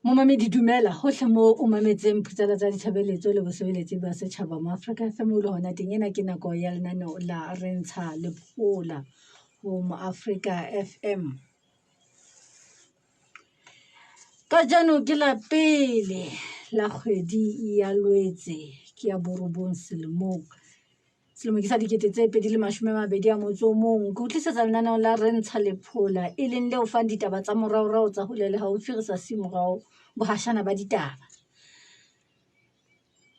Momamedi dumela hohle moo o mametseng phatlalatsa ditshebeletso le bosebeletsi ba setjhaba mo Afrika FM o le hona teng. Ena ke nako ya lenaneo la re ntsha lephola ho mo Afrika FM. Kajeno ke la pele la kgwedi ya Lwetse ke ya borobong selemong. Selemo ke sa 2021. Ke o tlisetsa lenaneo la Re Ntsha Lephola, e leng le o fang ditaba tsa moraorao tsa hole le haufi re sa siye morao bohashana ba ditaba.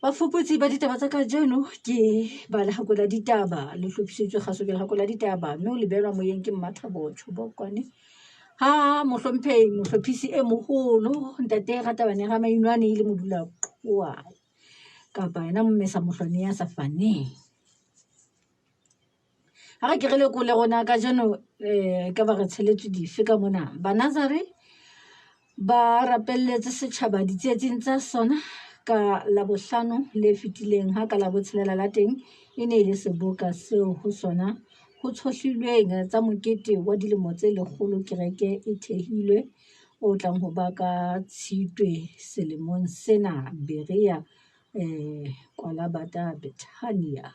Bafuputsi ba ditaba tsa kajeno ke ba Lehako la Ditaba, le hlophisitswe kgaso ke Lehako la Ditaba, mme o lebelwa moyeng ke Mmathabo Tjhobokwane. Ha mohlomphehi mohlophisi e moholo ntate Ratabane Ramainwane e le modulaqhowa kapa yena mmesa mohlwane ya sa faneng. Ha re ke re lekole rona kajeno ka ba re tsheletswe dife ka mona. Banazari ba rapelletse setjhaba ditsietsing tsa sona ka Labohlano le fetileng ha ka Labotshelela la teng e ne e le seboka seo ho sona ho tshohlilweng tsa mokete wa dilemo tse lekgolo kereke e thehilwe o tlang ho ba ka Tshitwe selemong sena Berea Kwalabata Bethania.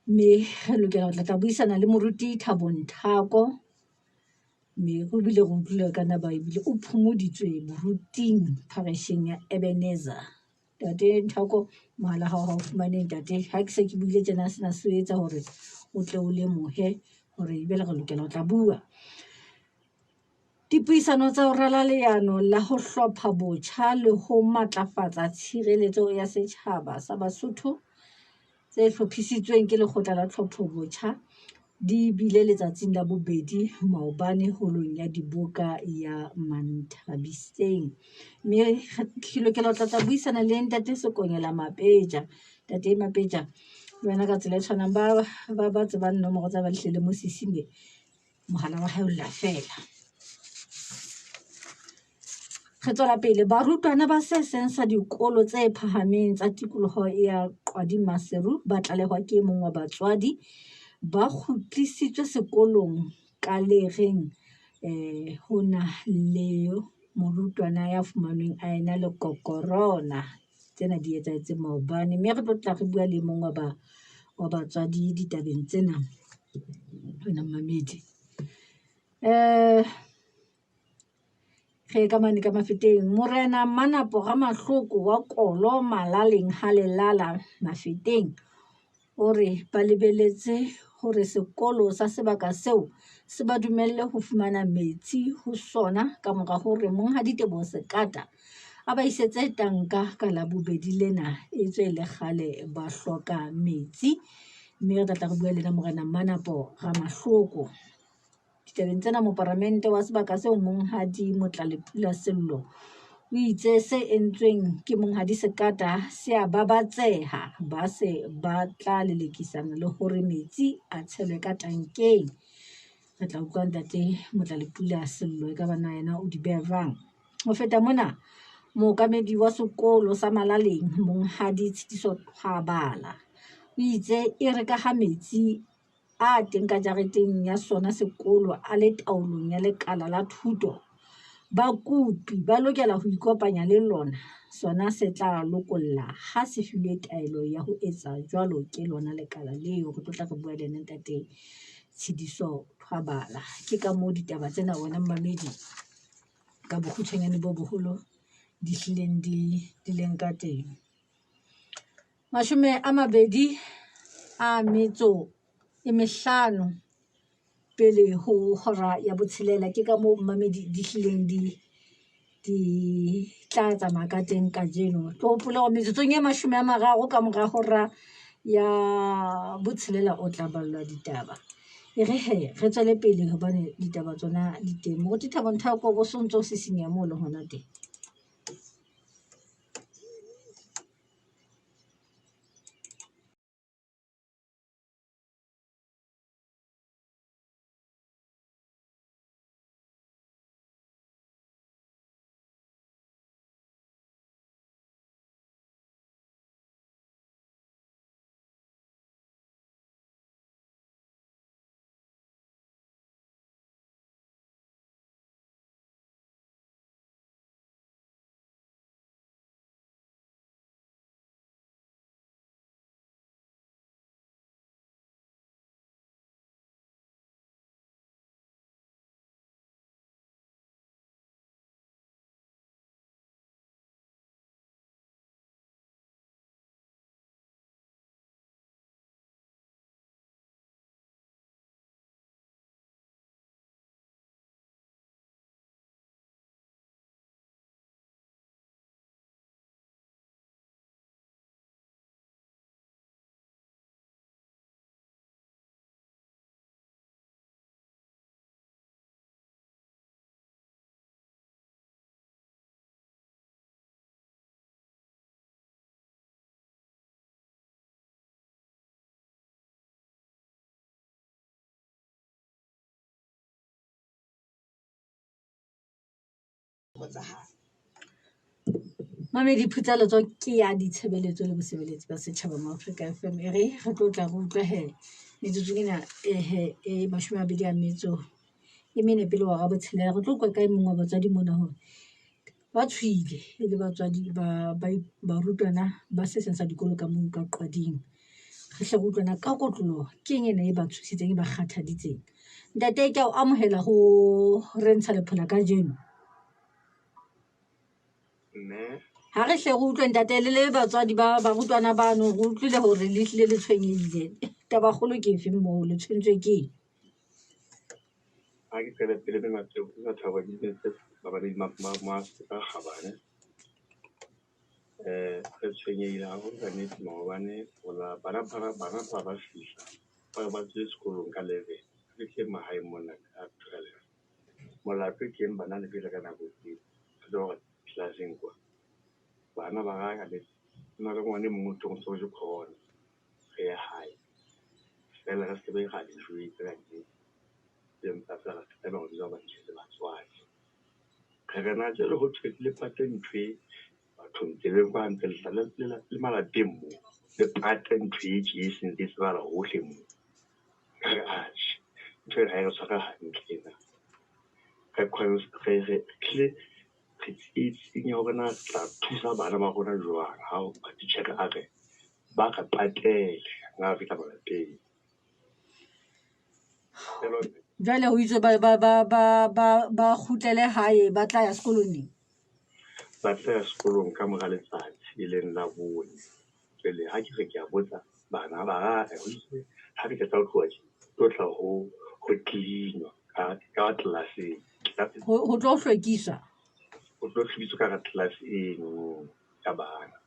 Mme re lokela ho tla tla buisana le moruti Thabo Nthako, mme re bile re utlwile ka naba ebile o phomoditswe boruting pharesheng ya Ebenezer. Ntate Nthako mohala hao ha o fumane ntate, ha ke se ke buile tjena sena se etsa hore o tle o lemohe hore jwale re lokela ho tla bua. Dipuisano tsa ho rala leano la ho hlopha botjha le ho matlafatsa tshireletso ya setjhaba sa Basotho tse hlophisitsweng ke Lekgotla la Tlhopho Botjha di bile letsatsing la bobedi maobane holong ya diboka ya Manthabiseng. Mme re lokela ho tla tla buisana le Ntate Sekonyela Mapeja. Ntate Mapeja, le wena ka tsela e tshwanang ba tsebang nomoro tsa ba lehle le mo sisinye mohala wa hae o lla feela. Re tswela pele, barutwana ba se seng sa dikolo tse phahameng tsa tikoloho ya Qwadi Maseru ba tlalehwa ke e mong wa batswadi ba kgutlisitswe sekolong ka le reng ho na le morutwana ya fumanweng a ena le kokorona. Tsena di etsahetse maobane, mme re tlo tla re bua le e mong wa batswadi ditabeng tsena. Wena mmamedi Re ka mane ka Mafeteng. Morena Manapo Ramahloko wa Kolo Malaleng ha Lelala Mafeteng o re ba lebeletse hore sekolo sa sebaka seo se ba dumelle ho fumana metsi ho sona ka mora hore Monghadi Teboho Sekata a ba isetse tanka ka Labobedi lena etswe e le kgale ba hloka metsi. Mme re tla tla re bua le yena Morena Manapo Ramahloko. Ditabeng tsena moparamente wa sebaka seo Monghadi Motlalepula Sello o itse se entsweng ke Monghadi Sekata se a babatseha, ba se ba tla lelekisana le hore metsi a tshelwe ka tankeng. Re tla utlwa ntate Motlalepula Sello e ka ba na yena o di beha jwang. Ho feta mona, mookamedi wa sekolo sa Malaleng Monghadi Tshitiso Thwabala o itse e re ka ha metsi a teng ka jareteng ya sona sekolo a le taolong ya lekala la thuto, bakopi ba lokela ho ikopanya le lona, sona se tla lokolla ha se filwe taelo ya ho etsa jwalo ke lona lekala leo. Re tlo tla re bua le yena ntate Tshidiso Thwabala. Ke ka moo ditaba tsena wena mmamedi ka bokgutshwanyane bo boholo di hlileng di leng ka teng. 25 pele ho hora ya botshelela. Ke ka moo mmamedi di hlileng di tla tsamaya ka teng kajeno. Tlo hopola hore metsotsong e 30 ka mora hora ya botshelela o tla ballwa ditaba. E re hee re tswele pele hobane ditaba tsona di teng. Moruti Thabo Nthako bo so ntso sisinyeha moo le hona teng. Tsa hae. Mamedi Phutsaletso ke ya ditshebeletso le bosebeletsi ba setjhaba mo Afrika FM. E re re tlo tla re utlwe he metsotsong ena ehe e 24 pele hora ya botshelela. Re tlo utlwa ka e mong wa batswadi mona hore ba tshohile e le batswadi ba barutwana ba se seng sa dikolo ka moo ka Qwading. Re hle re utlwe na ka kotloloho ke eng ena e ba tshositseng e ba kgathaditseng. Ntate ke a o amohela ho re ntsha lephola kajeno. Mme Ha re hle re utlwe ntate le le batswadi ba barutwana bano re utlwile hore le hlile le tshwenyehile. Tabakgolo ke efeng moo le tshwentswe ke eng? Ha ke qale pele Mathabo mabapi le kgabane. Re tshwenyehile haholo ka nnete maobane hola bana ba fihla ba re ba tswile sekolong ka 11, re fihle mahaeng mona ka 12. Molato ke eng bana le fihla ka nako tse re tseba hore class-eng kwa bana ba ka nnete ho na le ngwana e mong o thweng o tshwerwe ke corona, re ye hae feela re se be ra le jwetsa ka nnete. Empa feela re tlameha ho jwetsa hobane le batswadi. Re re na jwale ho thwe le pate ntho e bathong tseleng kwa hantle le tla le malapeng mo le pate ntho e tje e sentse e tsebahala hohle mo. Re re atjhe ntho ena ha e re tshware hantle ena. Re re hlile re tsietsing ya hore na re tla thusa bana ba rona jwang ha matitjhere a re ba re patele ha re fihla malapeng. Jwale ho itswe ba kgutlele hae ba tla ya sekolong neng? Ba tla ya sekolong ka mora letsatsi e leng Labone. Jwale ha ke re ke a botsa bana ba re ho itswe ha re qeta ho tloha tje, tlo tla ho clean-wa ka class-eng. Ho tlo hlwekiswa? Ho tlo hlwekiswa ka hara class eno ya bana.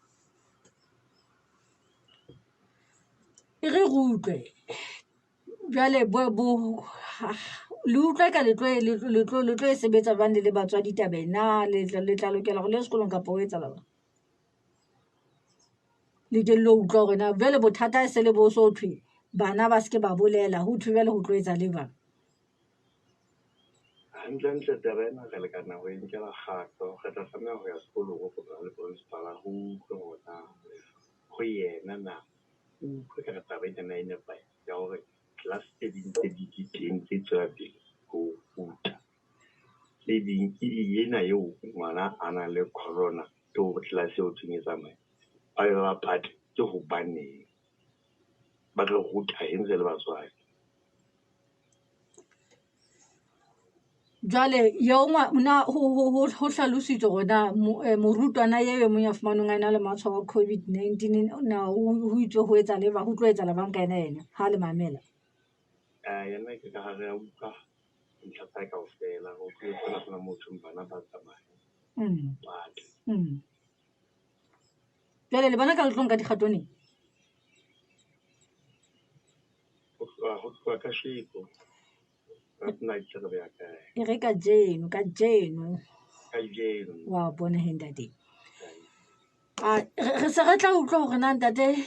E re re utlwe jwale le utlwa eka le tlo le tlo e sebetsa jwang le le batswadi taba e na? Le tla lokela hore le ye sekolong kapa ho etsahala jwang? Le ke lo utlwa hore na jwale bothata e se le bo so thwe bana ba se ke ba bolela ho thwe jwale ho tlo etsa le jwang? Hantle-ntle taba ena re lekana ho e nkela kgato. Re tla tlameha ho ya sekolong ho kopana le principal re utlwe hore na ho yena na o utlwe ekare taba ena e nepahetse ya hore class tse ding tse di di teng tse tswelang pele ho ruta. Tse ding ke ena eo ngwana a nang le corona eo class eo thweng e tsamaye. Ba be ba pate ke hobaneng? Ba re ruta eng re le batswadi? Jwale eo na ho hlalositswe hore na morutwana eo e mong ya fumanweng a na le matshwao a COVID-19 na ho itswe ho etsahale jwang, ho tlo etsahala jwang ka yena ha le mamela? Yena ke ka ha re a utlwa ntlha tsa hae kaofela. Ho utlwile feela hona moo hothweng bana ba tsamaye pate. Jwale le bona ka le tlo nka dikgato neng? Ho tloha kasheko. E re kajeno, kajeno. Wa bona he ntate. Re se re tla utlwa hore na ntate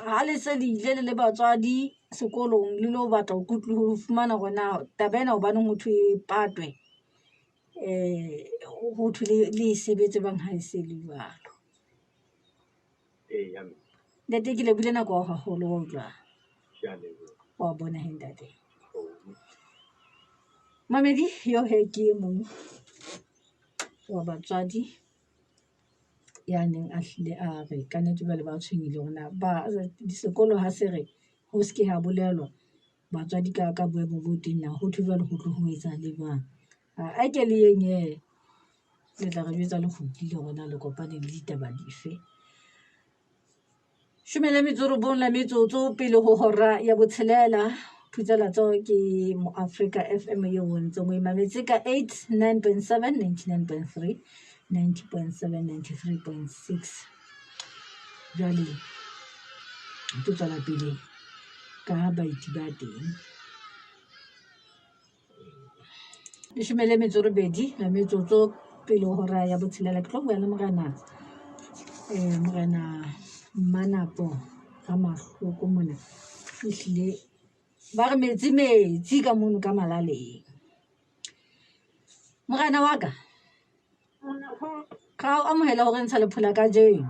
ha le se le ile le le batswadi sekolong le lo batla ho fumana hore na taba ena hobaneng ho thwe e patwe. Ho thwe le e sebetse jwang ha e se le jwalo. Ntate ke lebohile nako ya hao haholo wa utlwa. Wa bona he ntate. Mamedi eo he ke e mong wa batswadi ya neng a hlile a re kannete jwale ba tshwenyehile hore na ba sekolo ha se re ho se ke ha bolelwa batswadi ka boemo bo teng na ho thwe jwale ho tlo ho etsahale jwang. A ke le yeng hee le tla re jwetsa le kgutlile hore na le kopane le ditaba dife. 19 la metsotso pele ho hora ya botshelela. Phutsalatso ke Moafrika FM eo o ntseng o e mametse ka 8 9.7 99.3 90.7 93.6. Jwale ke tswela pele ka baeti ba teng. 18 la metsotso pele ho hora ya botshelela. Ke tlo bua le morena morena Mmanapo Ramahloko mona. Ehlile ba re metsi metsi ka mono ka malaleng. Morena wa ka. Ra o amohela hore ntsha lephola kajeno.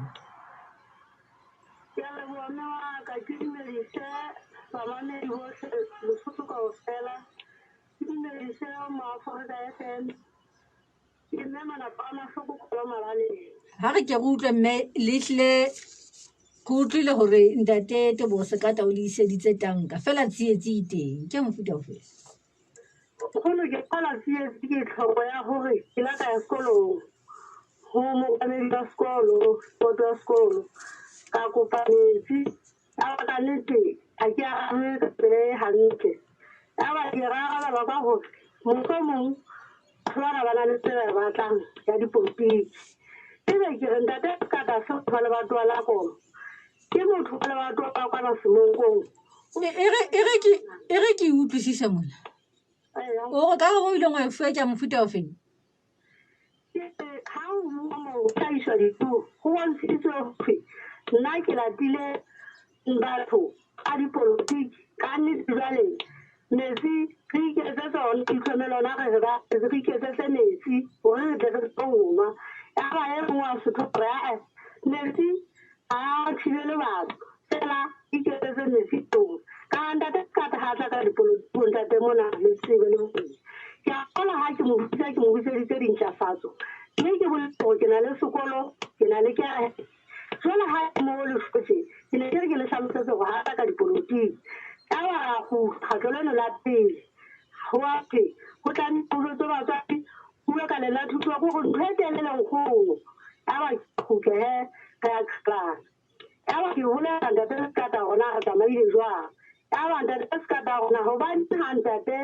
Ke a leboha mme wa ka, ke dumedise bamamedi bohle Lesotho kaofela. Ke dumedise Moafrika FM. Ke mme Malapa a Mahloko Kgolo Mabaleng. Ha re ke re utlwe mme le hlile ke utlwile hore ntate Teboho Sekata o le iseditse tanka fela tsietsi e teng. Ke ya mofuta ofe? Nkgono ke qala tsietsi ke tlhoko ya hore ke la ka ya sekolong ho mookamedi wa sekolo, boto ya sekolo. Ka kopa metsi, ya ba ka nnete ha ke arabe ka tsela e hantle. Ya ba ke ra arabelwa ka hore mohlomong batho bana ba na le tsela e batlang ya dipolotiki. Ebe ke re ntate Sekata se motho wa lebatowa la Kolo, ke motho wa lebatowa la kwana Semonkong. E re ke utlwisise mona. O re karabo o ileng wa e fuwa ke ya mofuta ofeng? Ha o bua moo hlahiswa dipuo, ho bontshitswe hore nna ke latile batho ka dipolotiki. Ka nnete jwale metsi re iketsetse ona, re itlhomele ona, re re ba re iketsetse metsi hore re tle re tlo nwa. Ya ba e mong wa Sotho hore ae metsi ha a thibele batho fela iketsetse metsi tong. Ka ntate Sekata ha tla ka dipolotiki ntate mona le tsebe le bobedi. Ke a kgolwa ha ke mo bitsa, ke mo bitseditse dintlafatso. Mme ke boletse hore ke na le sekolo, ke na le kereke. Jwale ha e mo le hlotse, ke ne ke re ke le hlalosetse hore ha tla ka dipolotiki. Ya ba ra kgutla kgetlo leno la pele. Ho a thwe ho tlameha ho jwetswe batswadi, ho bue ka lena thuto ke hore ntho e telele nkgono. Ya ba ke kgutla he, re a qhalana. Ya ba ke bolela ntate Sekata hore na re tsamaile jwang. Ya ba ntate Sekata hore na hobane ha ntate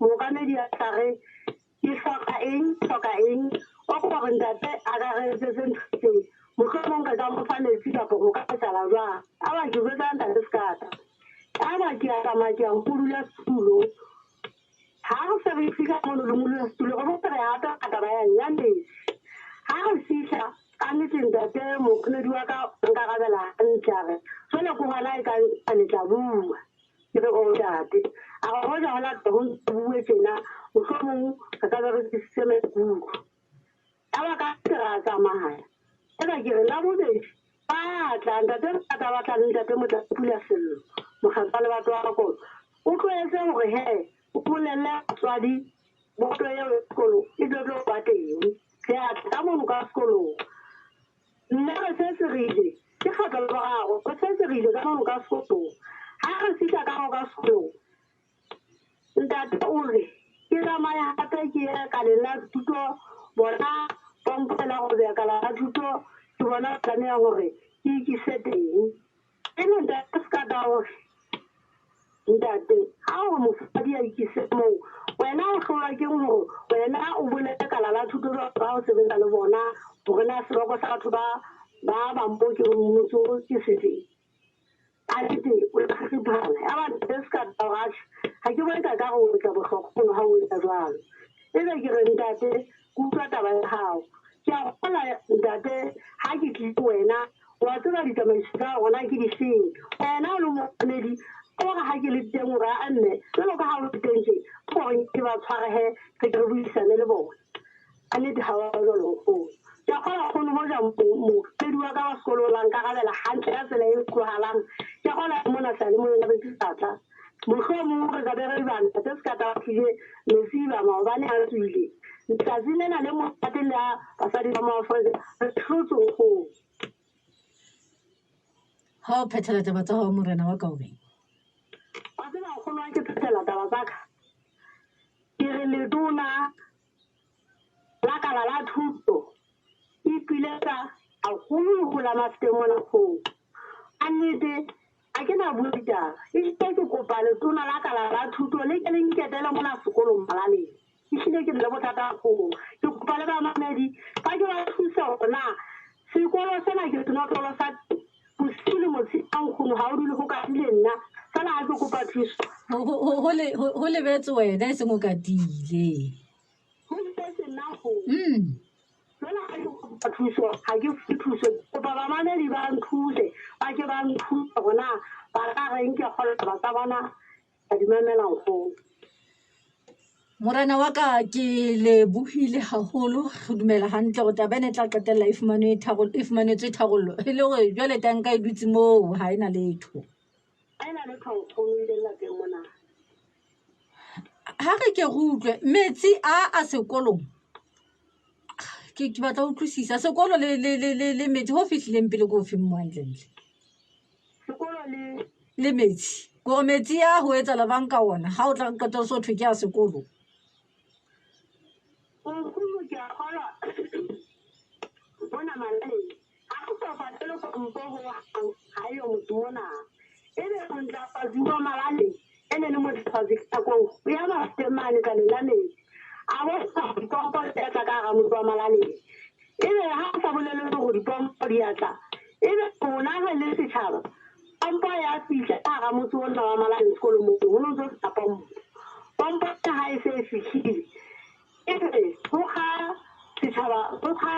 mookamedi a sa re ke hloka eng, ke hloka eng, o gore ntate a ka re etsetse ntho tseo. Mohlomong re ka mo fa metsi kapa ho ka etsahala jwang. Ya ba ke jwetsa ntate Sekata. Ya ba ke a tsamaya ke ya ho modula setulo. Ha re se re fihla mono le modula setulo, re botse re hata taba ya ya metsi. Ha re fihla ka nnete ntate mookamedi wa ka nkarabela hantle a re jwale ke hona e kang le tla bua. Ke re o ntate. A re hoja ho lata ho ntse bue tjena, mohlomong re ka be re tlisitse maikutlo. Ya ba ka nnete ra tsamaya. Eba ke re la bobedi ba tla ntate Sekata ba tla le ntate Motlalepula Sello, mokgatlo wa lebatowa la Kolo. O tlohetse hore he o bolelle batswadi boto eo ya sekolo e tlo tlo ba teng. Re a tla ka mono ka sekolong. Nna re setse re ile, ke kgetlo la boraro, re setse re ile ka mono ka sekolong. Ha re fihla ka mo ka sekolong, ntate o re ke tsamaya hape ke ye kaleng la thuto, bona pompo e la go kala la thuto, ke bona tlameha hore ke ikise teng. Ebe ntate Sekata hore ntate ha o re mofumahadi a ikise moo, wena o hlolwa ke hore wena o bolele kala la thuto jwalo ka ha o sebetsa le bona hore na seboko sa batho ba ba bang mo ke motse o ke sefeng. A nnete o la kgikgiphala. Ya ba ntate Sekata hore atjhe ha ke bone ka ka re o etsa bohlokwa mono ha o etsa jwalo. Ebe ke re ntate ke utlwa taba ya hao. Ke a kgolwa ntate ha ke tlile ho wena wa tseba ditsamaiso tsa rona ke difeng. Wena o le mookamedi o re ha ke le teng o re a mme jwalo ka ha o le teng tje ke hore ke ba tshware he re ke re buisane le bona. Ka nnete ha wa jwalo nkgono. Ke a kgolwa nkgono hoja mookamedi wa ka wa sekolo la nkarabela hantle ka tsela e utlwahalang. Ke a kgolwa mona seyalemoyeng ba be ke sa tla. Mohlomong re ka be re ba ntate Sekata ba tlile metsi ba maobane a tswile. Letsatsi lena le monate le a basadi ba Moafrika re hlotse nkgono. Ha o phethela taba tsa hao morena wa ka o reng? Wa tseba nkgono ha ke phethela taba tsa ka, ke re letona la kala la thuto ipiletsa haholo ho la Mafeteng mona nkgono. Ka nnete ha ke na bua ditaba, ehlile ke kopa letona la kala la thuto le ke le nketele mona sekolong Malaleng. Ehlile ke na le bothata nkgono. Ke kopa le bamamedi ba ke ba thuse hore na sekolo sena ke senotlolo sa teng. Bosiu le motshehare nkgono ha o dule ho katile nna fela ha ke kopa thuso. Ho lebetse wena e seng o katile. Ho lebetse nna nkgono. Jwale ha ke kopa thuso, ha ke fuwe thuso. Ke kopa bamamedi ba nthuse, ba ke ba nthuse hore na ba ka reng ke kgolwa taba tsa bona ka di mamela nkgono. Morena wa ka ke lebohile haholo, re dumela hantle hore taba ena e tla qetella e fumanwe e fumanetswe tharollo. E le hore jwale tanka e dutse moo ha ena letho. Ha ena letho nkgono ile lapeng mona. Ha re ke re utlwe metsi a sekolong, ke batla ho utlwisisa sekolo le metsi ho fihlileng pele ke o feng mo hantlentle? Sekolo le Le metsi. Kore metsi a ho etsahala bang ka ona ha o tla qeta o so thwe ke a sekolo. Nkgono ke a kgolwa mona Malaleng ha ho so patele pompo hohang, ha eyo motho mona. Ebe montlafatsi wa Malaleng e ne le montlafatsi ka nako eo, o ya Mafeteng mane kaleng la metsi. A bontsha hore dipompo di a tla ka hara motse wa Malaleng. Ebe ha a sa bolele hore dipompo di a tla, ebe rona re le setjhaba, pompo ya fihla ka hara motse ona wa Malaleng sekolong moo, ho no ntso sena pompo. Pompo ha e se e fihlile, ebe ho kga setjhaba, ho kga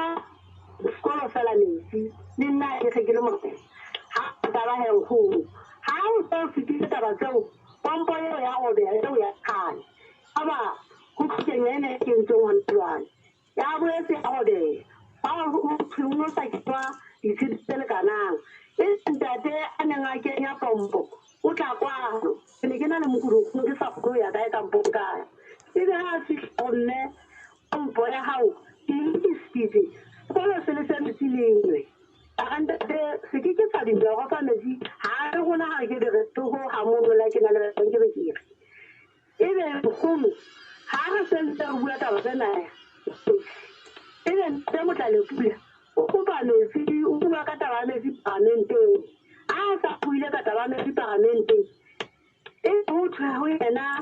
sekolo fela metsi. Le nna ke se ke le morena. Ha taba he nkgono. Ha o so fetile taba tseo, pompo eo ya robeha eo ya kgale. Aba ho tlokeng ena e kentsweng hona jwale. Ya boetse ya robeha. Ha ho thwe ho no sa kenywa ditshepe tse lekanang. E ntate a neng a kenya pompo, o tla kwano. Ke ne ke na le mokudi nkgono ke sa kgone ho ya kae kampo kae. Ebe ha a fihla ho mme, pompo ya hao ke e lokisitse. Sekolo se le se metsi lengwe. A re ntate se ke ke sa dumela ho fa metsi. Ha re rona ha re ke be re ho ha mono la ke na le ke be ke re. Ebe nkgono ha re se ntse re bua taba tsena, ebe ntate Motlalepula o kopa metsi, o bua ka taba ya metsi paramenteng. Ha a sa buile ka taba ya metsi paramenteng, e ho thwe ho yena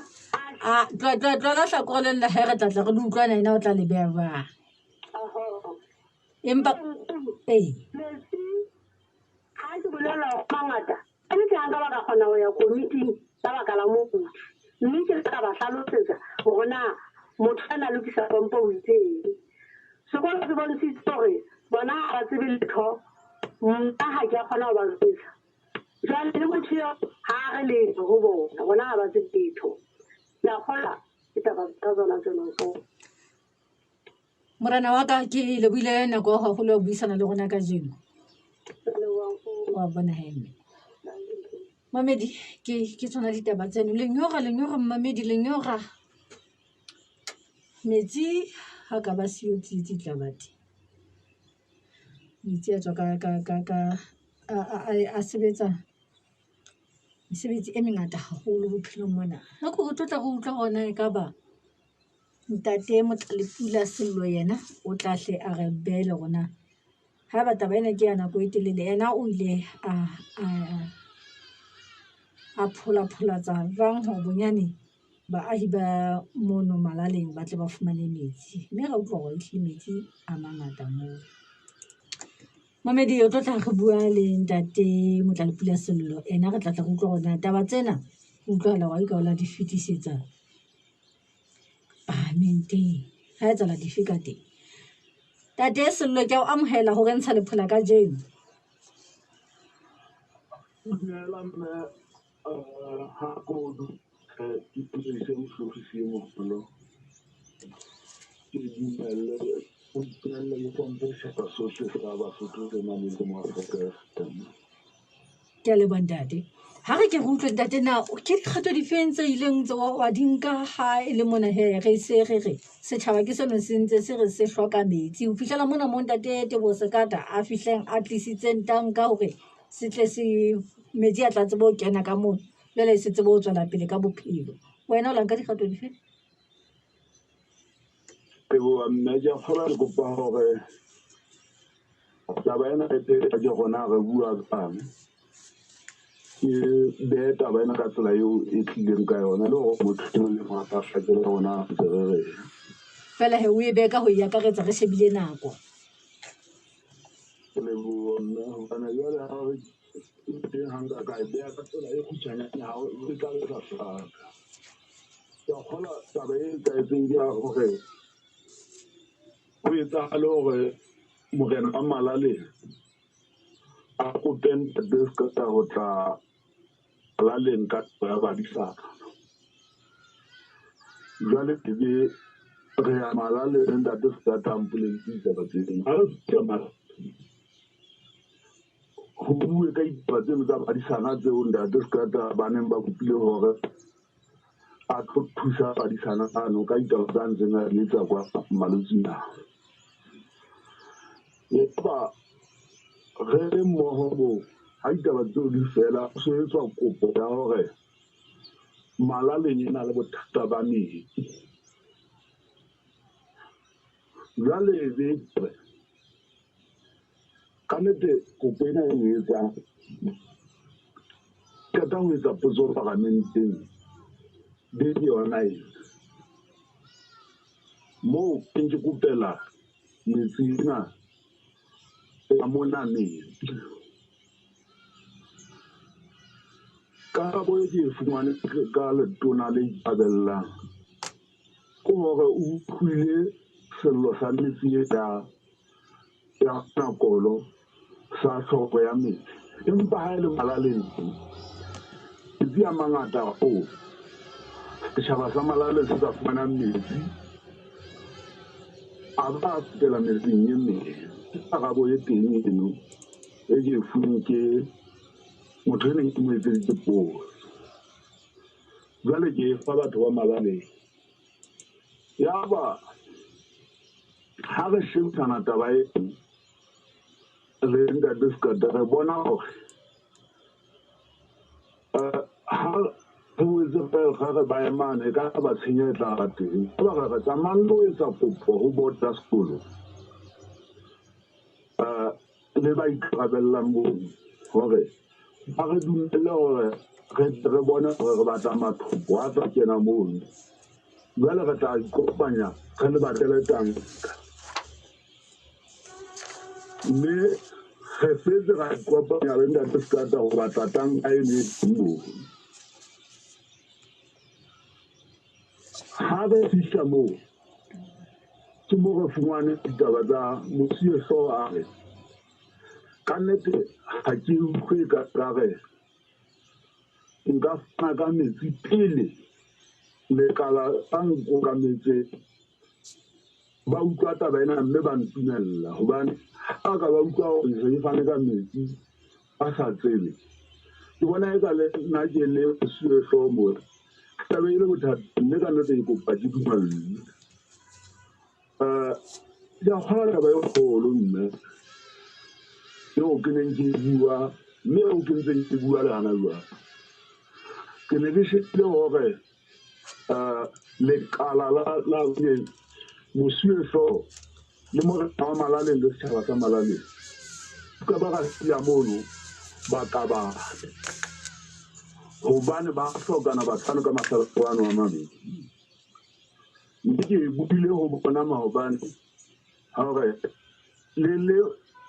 a tloela hlakore leng la hae, re tla tla re le utlwana, yena o tla le beha jwang. Empa ee metsi ha ke bolela hore mangata, a ntse ha nka ba ka kgona ho ya komiting ka baka la mokudi. Mme ke ka ba hlalosetsa hore na motho a na lokisa pompo o itseng. Sekolo se bontshitse hore bona ha ba tsebe letho, nna ha ke a kgona ho ba jwetsa. Jwale le motho eo ha re letho ho bona, bona ha ba tsebe letho. Ke a kgolwa ke taba tsa tsona tseno nkgono. Morena wa ka ke lebohile nako ya haholo ya ho buisana le rona kajeno. Wa bona he mme. Mamedi ke tsona ditaba tseno. Lenyora lenyora mmamedi lenyora. Metsi ha ka ba siyo tsietsi tla ba teng. Metsi a tswa ka a sebetsa mesebetsi e mengata haholo bophelong mona. Nako re tlo tla re utlwa hore na ekaba ntate Motlalepula Sello yena o tla hle a re behele hore na haeba taba ena ke ya nako e telele, yena o ile a pholapholatsa jwang hore bonyane baahi ba mono Malaleng ba tle ba fumane metsi. Mme ra utlwa hore ehlile metsi a mangata moo. Mamedi re tlo tla re bua le ntate Motlalepula Sello, ena re tla tla re utlwa hore na taba tsena ho utlwahala hore ka o la di fetisetsa paramenteng. Ha etsahala dife ka teng. Tate Sello ke a o amohela hore ntsha lephola kajeno. Dumela mme, ha kodu ke dumedise mohlorisi e moholo. Ke dumelle o dumelle le hlomphe sehlopha sohle sa Basotho se nang le mo Afrika FM. Ke a leboha ntate. Ha re ke re utlwe ntate na ke dikgato difeng tse ileng tse wa di nka ha e le mona he re se re re setjhaba ke seno se ntse se re se hloka metsi. Ho fihlela mona mo ntate Teboho Sekata a fihleng a tlisitseng tanka hore se tle se metsi a tla tsebe ho kena ka moo, jwale se tsebe ho tswela pele ka bophelo. Wena o la nka dikgato dife? Teboho mme, ke a kgolwa ke kopa hore taba ena e pele ke rona re bua jwang. Ke behe taba ena ka tsela eo e tlileng ka yona, le hore motho e mong le mong a tla hlakele hore na ntse re reng. Fela he o e behe ka ho e akaretsa re shebile nako. Ke leboha mme, hobane jwale ha re teng ha nka ka e beha ka tsela e kgutshwanyane ha e tla be sa hlaka. Ke a kgolwa taba e etsahetseng ke ya hore ho etsahale hore morena wa Malaleng a kope ntate Sekata ho tla Malaleng ka taba ya badisana. Jwale ke be re ya Malale le ntate Sekata a mpolelletse ditaba tseno. Ha re fihla Malale ho bue ka ditaba tseno tsa badisana tseo ntate Sekata ba neng ba kopile hore a tlo thusa badisana ano ka ditaba tsa ntseng a di etsa kwa Malotsing. Yaba re le mmoho moo ha ditaba tseo di fela ho so etswa kopo ya hore Malaleng e na le bothata ba metsi. Jwale be re ka nnete kopo ena e etsang qeta ho etsa potso paramenteng beke yona ena. Moo ke ntse kopela metsi ena ya mona metsi. Karabo e ke e fumane ka letona le ikarabellang ke hore o utlwile sello sa metsi e ya Nakolo sa tlhoko ya metsi. Empa ha e le Malaleng teng, metsi a mangata hoo setjhaba sa Malaleng se ka fumanang metsi a ba a fetela metseng e meng. Ke karabo e teng eno e ke e fuweng ke motho e neng ke mo etseditse potso. Jwale ke e fa batho ba Malaleng. Yaba ha re shebisana taba eno le ntate Sekata re bona hore ha re boetse re re ba emane e ka ba tshenyo e tla ba teng. Yaba re re tsamayang le ho etsa kopo ho board ya sekolo le ba ikarabellang mono hore ba re dumelle hore re bone hore re batla mathoko a tla kena mono. Jwale re tla ikopanya re le batlele tanka. Mme re setse ra ikopanya le ntate Sekata ho batla tanka eno e teng moo. Ha re fihla moo ke mo re fumane ditaba tsa mosuwehlooho a re ka nnete ha ke utlwe ka re nka fana ka metsi pele lekala la nkokametse ba utlwa taba ena mme ba ntumella hobane ha ka ba utlwa hore se ke fane ka metsi ba sa tsebe. Ke bona eka le nna ke le mosuwehlooho moo taba e le bothata mme ka nnete ke kopa ke dumellwe. Ke a kgolwa taba e kgolo mme eo ke neng ke bua mme eo ke ntseng ke bua le hana jwale. Ke ne ke shebile hore lekala la mosuwehlooho le morena wa Malaleng le setjhaba sa Malaleng ka ba ra siya mono ba ka ba hobane ba hlokana batho ka mahlakore ano a mabedi. Mme ke buile ho bona maobane hore le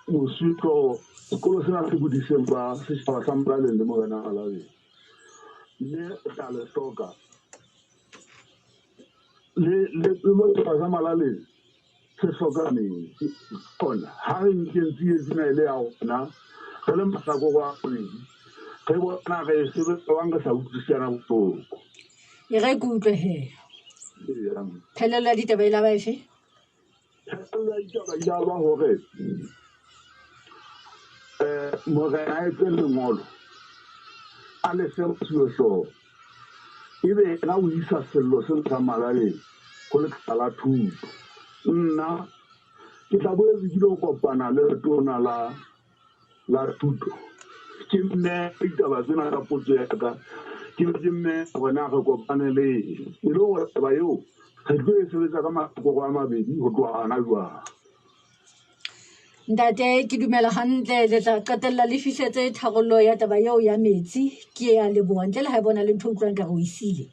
mosuwehlooho sekolo sena se bodiseng ba setjhaba sa Malaleng le morena wa Malaleng. Mme re tla le hloka le setjhaba sa Malaleng se hloka metsi. Ona ha re nkeng tsietsi ena e le ya rona re le mahlakore a mabedi re bona re sebetsa jwang re sa utlwisisana bohloko. E re ke utlwe he. Phelelo ya ditaba e la ba efe? Phelelo ya ditaba e la ba hore morena a etse lengolo a le fe mosuwehlooho ebe yena o isa sello sena sa Malaleng ho lekala la thuto. Nna ke tla boetse ke lo kopana le letona la thuto ke mme ditaba tsena ka potso ya ka ke be ke mme hore na re kopane le eng. E le hore taba eo re tlo e sebetsa ka mahlakore a mabedi ho tloha hana jwale. Ntate ke dumela hantle le tla qetella le fihletse tharollo ya taba eo ya metsi. Ke a leboha ntle le ha e bona le ntho e utlwang ka re o e siile.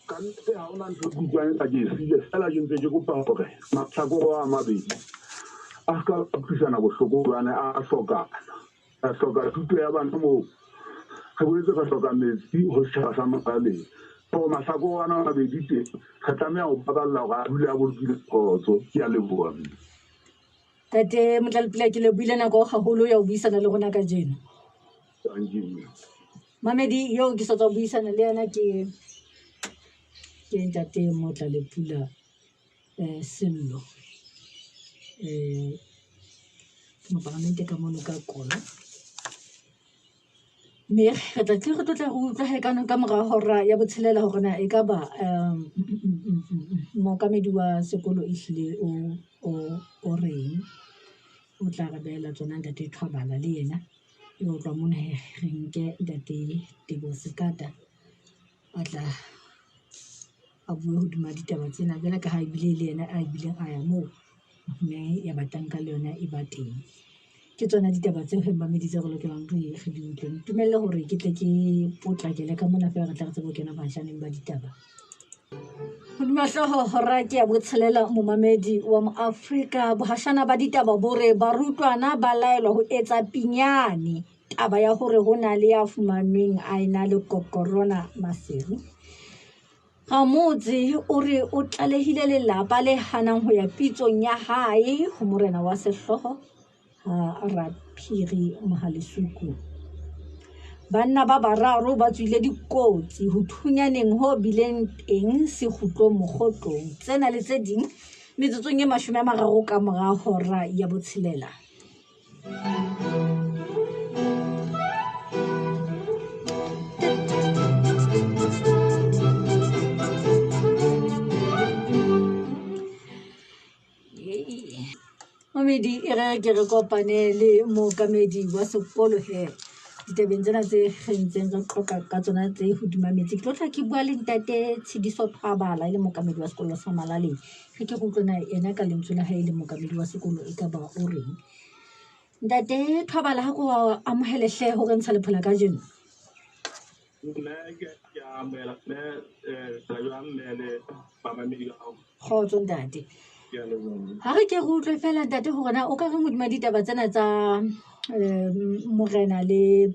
Ka nnete ha hona ntho e ke utlwang eka ke e siile feela ke ntse ke kopa hore mahlakore a mabedi a ska utlwisana bohloko hobane a hlokana. Re hloka thuto ya bana moo re boetse re hloka metsi ho setjhaba sa Malaleng. Hore mahlakore ana a mabedi teng re tlameha ho baballa hore a dule a bolokile kgotso. Ke a leboha. Ntate Motlalepule ke lebohile nako haholo ya ho buisana le rona kajeno. Thank you. Mamedi eo ke sa tswa buisana le yena ke Ke ntate Motlalepula Sello, ke mopalamente ka mono ka Kolo. Mme re tla tle re tlo tla re utlwa he ka mora hora ya botshelela hore na ekaba mookamedi wa sekolo ehlile o reng. O tla re behela tsona ntate Thobala le yena. Ebe ho tloha mono hee re nke ntate Teboho Sekata a tla a bue hodima ditaba tsena. Jwalo ka ha ebile le yena a bileng a ya moo, mme ya ba tanka le yona e ba teng. Ke tsona ditaba tseo he mmamedi tse re lokelang re di utlwe. Ntumelle hore ke tle ke potlakele ka mona feela re tle re tsebe ho kena bahašaneng ba ditaba. Hodima hlooho hora ke ya botshelela momamedi wa Moafrika. Bohashana ba ditaba bo re barutwana ba laelwa ho etsa pinyane taba ya hore ho na le ya fumanweng a ena le kokorona Maseru. Ramotse o re o tlalehile lelapa le hanang ho ya pitsong ya hae ho morena wa sehlooho ha Raphiri Mohalesuku. Banna ba bararo ba tswile dikotsi ho thunyaneng ho bileng teng sekgutlong Mokgotlong. Tsena le tse ding metsotsong e 30 ka mora hora ya botshelela. Momedi e re ke re kopane le mookamedi wa sekolo he ditabeng tsena tse re ntseng re qoqa ka tsona tse hodima metsi. Ke tlo tla ke bua le ntate Tshidiso Phabala e le mookamedi wa sekolo sa Malaleng. Re ke re utlwe na yena ka lentswe la hae e le mookamedi wa sekolo e ka ba o reng. Ntate Thobala ha ko amohele hle ho re ntsha lephola kajeno. Mme ke a amohela mme jwang mme le bamamedi ba hao. Kgotso ntate. Ke a leboha. Ha re ke re utlwe fela ntate hore na o ka reng hodima ditaba tsena tsa morena le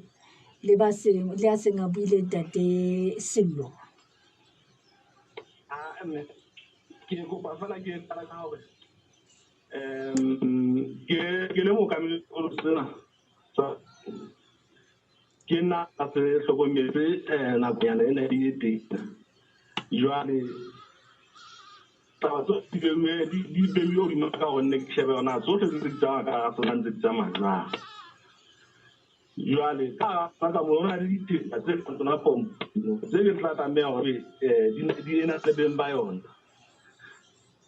ba seng le a seng a buile ntate Sello. Ah mme ke kopa fela ke qala ka hore ke le mookamedi sekolo sena ke nna a se hlokometse nakonyana ena e teng. Jwale taba tsohle di beuwe hodima ka hore nne ke shebe hore na tsohle tse di tsamaya ka hara sona ntse di tsamaya jwang. Jwale ka hara ka moo ho na le ditsela tse kang tsona pompo tse ke tla tlameha hore di ena le beng ba yona.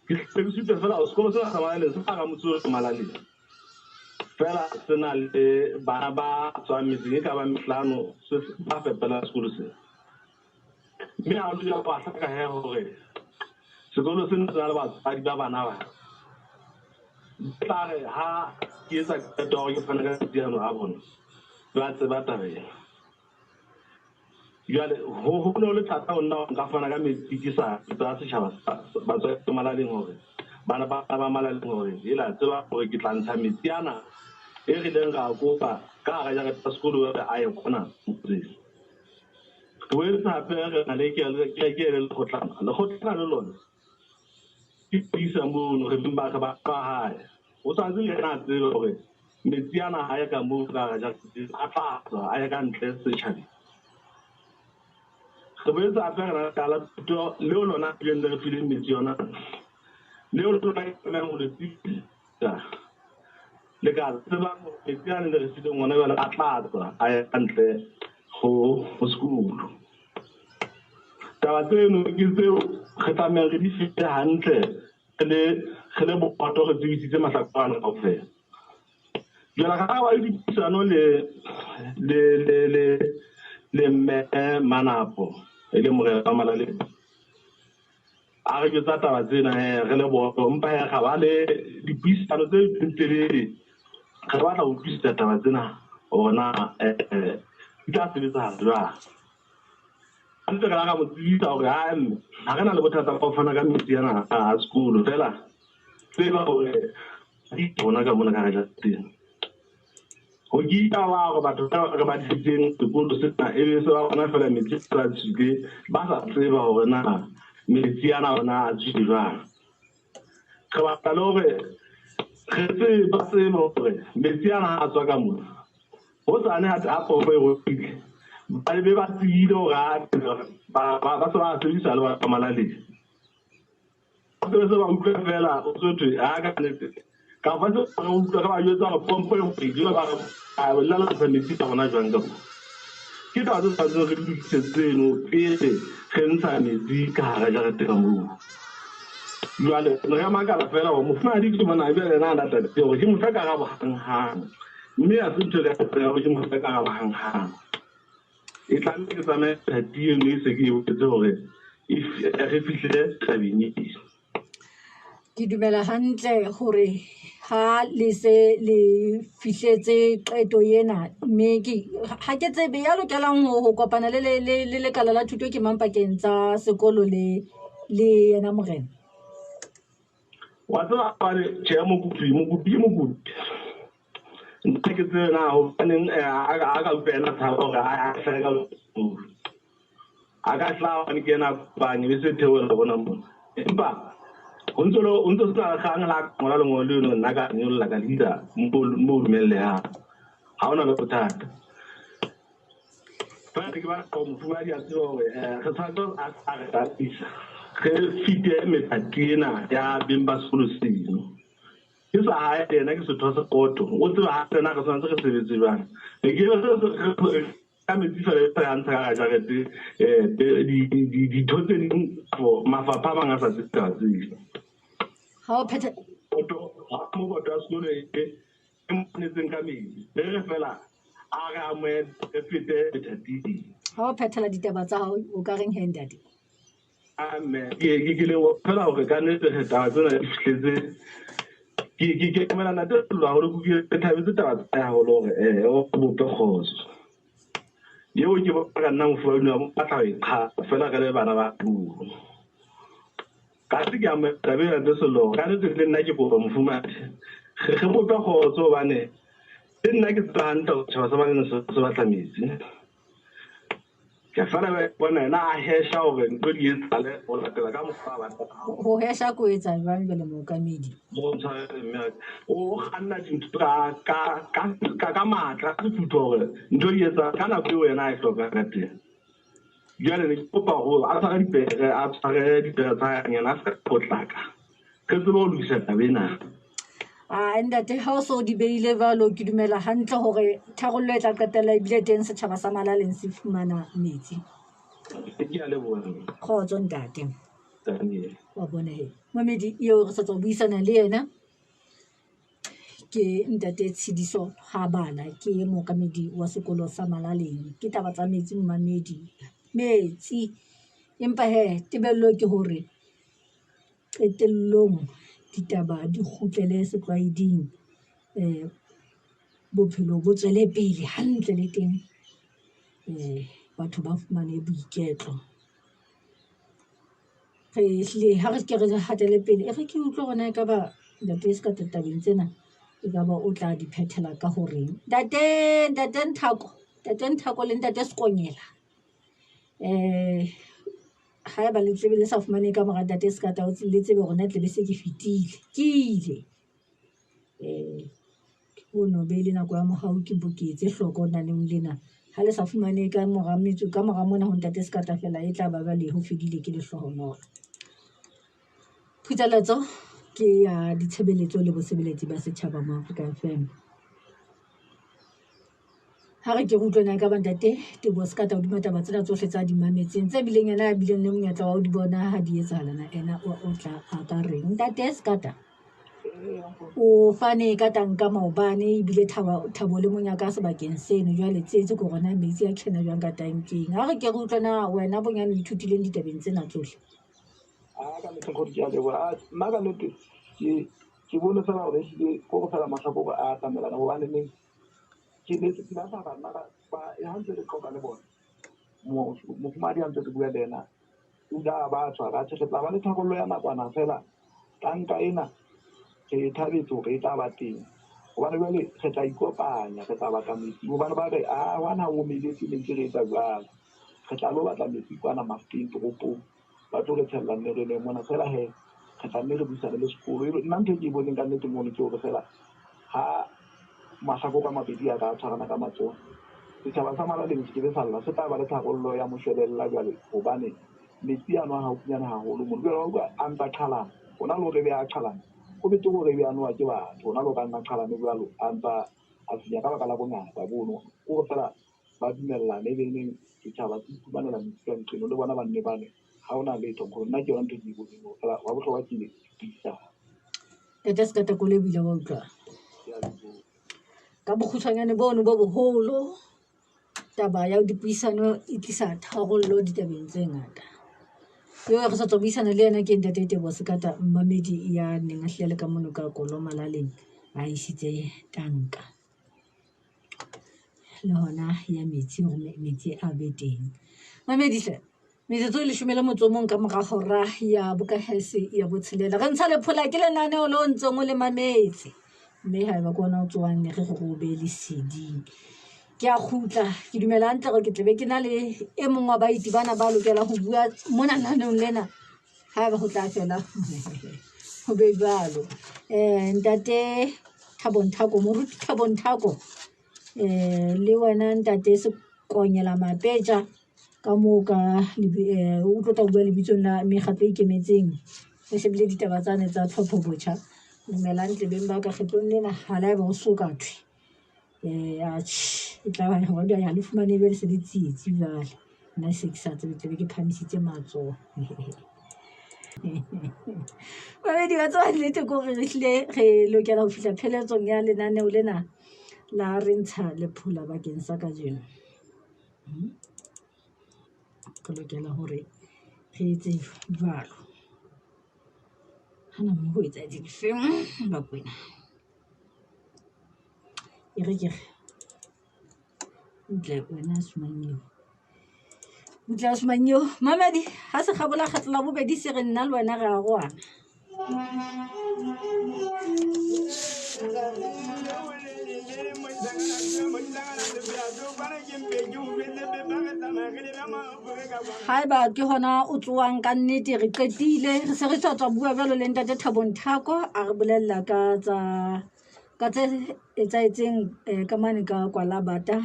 Ke hle ke supe fela hore sekolo sena sa Malaleng se hara motse wa Malaleng. Fela se na le bana ba tswang metseng e ka bang mehlano se ba fepela sekolo sena. Mme ha o lokela ho hlaka he hore sekolo sena se na le batswadi ba bana ba. Tla re ha ke etsa qeto ya hore ke fane ka metsi ano a bona, ba tseba taba ena. Jwale ho ne ho le thata ho nna hore nka fana ka metsi ke sa tsa setjhaba batswadi ba Malaleng hore bana ba ba Malaleng hore ela tseba hore ke tla ntsha metsi ana e re ileng ra kopa ka hara jarete ya sekolo hore a ye kwana motseng. Re boetse hape re na le ke le lekgotlana. Lekgotlana le lona ke isa mono re beng ba re ba ka hae. O tshwanetse le yena a tsebe hore metsi ana ha ye ka moo ka hara jarete a tla tswa a ye ka ntle setjhabeng. Re boetse hape re na le lekala la thuto leo lona le re fileng metsi yona. Leo le lona ke tlamehang ho le tsebisa. Le ka tsebang hore metsi ana le re fileng ona jwale a tla tswa a ye ka ntle ho sekolo. Taba tseno ke tseo re tlamehang re di fete hantle re le boto re tsebisitse mahlakore ana kaofela. Jwale ra ba le dipuisano le mme Manapo e le morena wa Malaleng. A re jwetsa taba tsena he re le boto empa he ra ba le dipuisano tse telele. Re batla ho utlwisisa taba tsena hore na di tla sebetsahala jwang. Ntse re la mo tsebisa hore ha mme ha re na le bothata ba ho fana ka metsi ana a sekolo fela tseba hore di rona ka mona ka hara jareteng. Ho ke taba hore batho ba re ba tlisitseng sekolo sena e be se ba bona fela metsi a tswile ba sa tseba hore na metsi ana ona a tswile jwang. Re batla le hore re tsebe ba tsebe hore metsi ana a tswa ka mona. Hosane ha pompo e robile ba be ba tsebile hore Ba se ba sebedisa le ba Malaleng. Ba se ba utlwa fela o tswe ha ka nnete. Ka ba se ba utlwa ka ba jwetsa hore pompo e kgwedi ba re a lala sa metsi ka bona jwang ka mo. Ke taba tse tshwanetseng re di lokise tseno pele re ntsha metsi ka hara jarete ka moo. Jwale re makala fela hore mofumahadi ke mona jwale yena a lata hore ke mo fe karabo hanghang. Mme ha se ntho e ka hore ke mo fe karabo hanghang. E tlameha ke tsamaye thati eno e se ke e boletse hore re fihle tabeng e. Ke dumela hantle hore ha le se le fihletse qeto ena, mme ke ha ke tsebe ya lokelang ho kopana le le lekala la thuto ke mang pakeng tsa sekolo le yena morena. Wa tseba hobane tjhe mokopi mokopi ke mokopi. Nna ke tsebe na hobaneng a ka utlwa yena tshaba hore a hlahe ka a ka hlaha hobane ke yena a kopang ebe se theohela bona mona. Empa ho ntso sena kgang la ngola lengolo leno nna ka nyolla ka le isa mo dumellehang. Ha hona le bothata. Fela ke batla hore mofumahadi a tsebe hore re tshwanetse a re tataisa. Re fite methati ena ya beng ba sekolo seno. Ke sa hae yena ke setho sa koto. O tseba hantle na re tshwanetse re sebetse jwang. Re ke re ka metsi fela e re ntsha ka jarete ditho tse ding for mafapha a mang a sa tsebe taba tseo. Ha o phetha Koto ha mo koto ya sekolo e monetseng ka metsi. Re re fela a re amohele re fete methating. Ha o phethela ditaba tsa hao o ka reng he ntate? Amen. Ke leboha fela hore ka nnete re taba tsena di fihletse. Ke emela ntate Sello haholo, ke thabetse taba tsa hae haholo hore o bope kgotso. Eo ke bona ka nna mofumahadi wa mo batla ho e qhala fela re le bana ba puo. Ka se ke amohela taba ena ntate Sello, ka nnete le nna ke kopa mofumahadi re bope kgotso hobane le nna ke tseba hantle hore setjhaba sa Malaleng se batla metsi. Ke fela ba bona yena a hesha hore ntho di etsahale ho latela ka mokgwa a batlang. Ho hesha ko etsa jwang jwale mookamedi? Mo tshwarele mme o kganna dintho ka matla, ka sefutho hore ntho di etsa ka nako eo yena a e hlokang ka teng. Jwale ne ke kopa hore a tshware dipere, a tshware dipere tsa hae nyana, a se ka potlaka. Re tsebe ho lokisa taba ena. A ntate ha o so di beile jwalo, ke dumela hantle hore tharollo e tla qetella ebile teng setjhaba sa Malaleng se fumana metsi. Ke a leboha. Kgotso ntate. Wa bona he. Mamedi eo re sa tswa buisana le yena ke ntate Tshidiso Habala, ke mookamedi wa sekolo sa Malaleng. Ke taba tsa metsi momamedi. Metsi. Empa he tebello ke hore qetellong ditaba di kgutlele setlwaeding, bophelo bo tswele pele hantle le teng, batho ba fumane boiketlo. Re hlile ha re ke re hatele pele, e re ke utlwe hore na ekaba ntate se ka tabeng tsena ekaba o tla di phethela ka horeng. Ntate Nthako, ntate Nthako le ntate Sekonyela. Haeba le tlebe le sa fumane ka mora ntate Sekata, le tsebe hore nna tlebe se ke fetile, ke ile. Ho no be le nako ya mohau ke boketse hloko naneong lena. Ha le sa fumane ka mora metso, ka mora mona ho ntate Sekata fela e tla ba jwale ho fedile ke lehlohonolo. Phuthalatso ke ya ditshebeletso le bosebeletsi ba setjhaba mo Afrika FM. Ha re ke re utlwe na ekaba ntate Teboho Sekata hodima taba tsena tsohle tsa di mametseng tse bileng yena a bileng le monyetla wa ho di bona ha di etsahala na ena o tla a ka reng. Ntate Sekata o fane ka tanka maobane ebile thabo le monyaka sebakeng seno jwale tsietsi ke hore na metsi a kena jwang ka tankeng. Ha re ke re utlwe na wena bonyane o ithutileng ditabeng tsena tsohle. A ka nnete nkgono ke a leboha. Nna ka nnete ke bone fela hore ehlile ko go fela mahlakore a atamelana hobane neng ke ne ke batla bana ba ha ntse re qoqa le bona. Mofumahadi ha ntse re bua le yena, o ile a ba tshwara, atjhe re tla ba le tharollo ya nakwana fela. Tanka ena re thabetse hore e tla ba teng. Hobane jwale re tla ikopanya, re tla batla metsi. Hobane ba re, ah, hwana o omeletse metsi re etsa jwalo. Re tla lo batla metsi kwana Mafikeng toropong. Ba tlo re tshella mme re nwe mona. Fela he, re tla nne re buisane le sekolo. Ebe nna ntho e ke e boneng ka nnete mono ke hore fela ha mahlakore a mabedi a ka tshwarana ka matsoho, Setjhaba sa Malaleng se kebe sa lla, se tla ba le tharollo ya moshwelella jwale, hobane metsi ano a haufinyana haholo mona. Jwale wa utlwa a ntsa qhalana, hona le hore ebe a qhalana, ho betere hore ebe a nowa ke batho, hona le hore a nna qhalane jwalo, a ntsa a senya ka baka la bongata bono. Kore feela ba dumellane, ebe neng setjhaba se iphumanela metsi ka nqeno, le bona ba nne ba nwe. Ha hona letho nkgono, nna ke yona ntho e ke e boneng hore feela wa bohlokwa ke puisano. Ntate Sekatakolo ebile wa utlwa. Ke a leboha. Ka bokgutshwanyane bono bo boholo, taba ya dipuisano e tlisa tharollo ditabeng tse ngata. Eo re sa tswa buisana le yena ke Ntate Teboho Sekata, mmamedi ya neng a hlile le ka mono ka Kolo Malaleng, a isitse tanka le hona ya metsi hore metsi a be teng. Mamedi hle, metsotso e 11 ka mora hora ya bokahese ya botshelela. Re ntsha lephola ke lenaneo le o ntseng o le mametse, mme haeba ke ona o tsoang ne re re o be leseding. Ke a kgutla, ke dumela hantle hore ke tlabe ke na le e mong wa baeti bana ba lokelang ho bua mona lenaneong lena, haeba ho tla fela ho be jwalo. Ntate Thabo Nthako, Moruti Thabo Nthako, le wena Ntate Sekonyela Mapetja, ka moo ka o tlo tla bua lebitsong la mekgatlo e ikemetseng. Re shebile ditaba tsane tsa tlhopho botjha. Dumelang tlebeng ba ka kgetlong lena, ha la eba ho so ka thwe. Atjhe, e tla ba hore jwale ha le fumane jwale se le tsietsi jwale. Nna se ke sa tsebe, tlabe ke phahamisitse matsoho. Mamedi wa tseba nnete ke hore re hlile re lokela ho fihla pheletsong ya lenaneo lena la re ntsha lephola bakeng sa kajeno. Re lokela hore re etse jwalo. Hana mo ho etsahetse difeng Bakwena? E re ke re ntle wena Sumanyeo, ntle Sumanyeo. Mamedi ha se kgabola kgetlo la bobedi se re nna le wena re arohana. Haeba ke hona o tsoang ka nnete, re qetile, re se re sa tswa bua jwalo le Ntate Thabo Nthako, a re bolella ka tsa ka tse etsahetseng ka mane ka Kwalabata.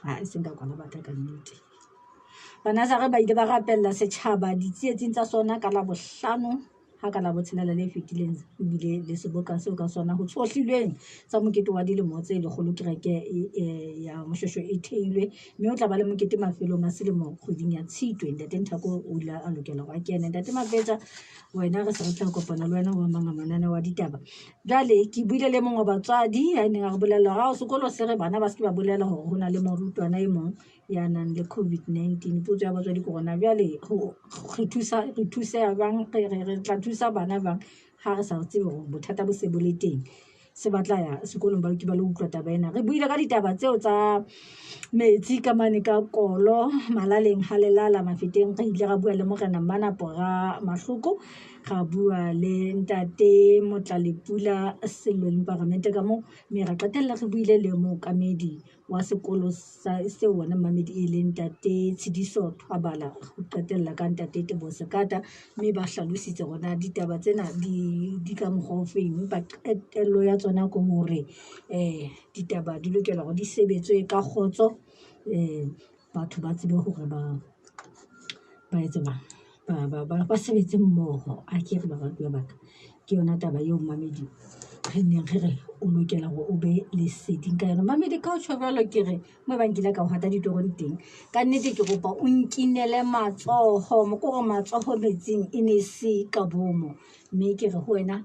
Ha e seng ka Kwalabata ka nnete. Banazare ba ile ba rapella setjhaba ditsietsing tsa sona ka Labohlano, ha ka Labotshelela le fetileng ebile le seboka seo ka sona ho tshohlilweng tsa mokete wa dilemo tse lekgolo kereke ya Moshweshwe e theilwe, mme o tla ba le mokete mafelong a selemo kgweding ya Tshitwe. Ntate Nthako o ile a lokela hore a kene. Ntate Mapetja, wena re se re tla kopana le wena ho mang a mananeo a ditaba. Jwale ke buile le mongwe wa batswadi ya neng a re bolella hore sekolo se re bana ba se ke ba bolela hore ho na le morutwana e mong ya nang le COVID-19. Potso ya batswadi ke hore na jwale re thusa, re thuseha jwang, re tla thusa bana jwang ha re sa tsebe hore bothata bo se bo le teng. Se batla ya sekolong ba ba lo utlwa taba ena. Re buile ka ditaba tseo tsa metsi ka mane ka Kolo, Malaleng ha Lelala Mafeteng. Re ile ra bua le Morena Mmanapo ra Mahloko, ra bua le Ntate Motlalepula Sello le Paramente ka moo, mme ra qetella re buile le mookamedi wa sekolo sa seo wena mmamedi e leng Ntate Tshidiso Thwabala, ho qetella ka Ntate Teboho Sekata, mme ba hlalositse hore na ditaba tsena di ka mokgwa o feng, empa qetello ya tsona ke hore ditaba di lokela hore di sebetswe ka kgotso, batho ba tsebe hore ba etse jwang, ba sebetse mmoho. A ke re baratuwa ba ka, ke yona taba eo mmamedi re neng re re o lokela hore o be leseding ka yona. Mamedi ka ho tjho jwalo ke re mo ebang ke ile ka o hata ditorong teng, ka nnete ke kopa o nkinele matsoho, ko re matsoho metsing e ne se ka bomo. Mme ke re ho wena,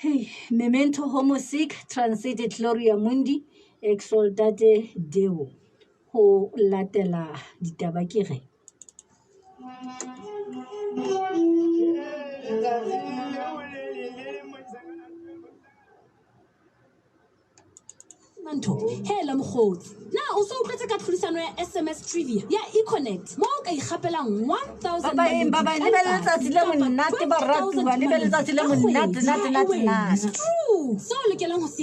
hei, memento homo sic transit gloria mundi exultate Deo. Ho latela ditaba ke re Mantho, hela mokgotsi, na o so utlwetse ka tlhodisano ya SMS trivia ya Econet mo o ka ikgapelang 1000 Ba baeng, ba baeng, le be le letsatsi le monate, baratuwa, le be le letsatsi le monate, nate, nate, nate. True. Seo o lokelang ho se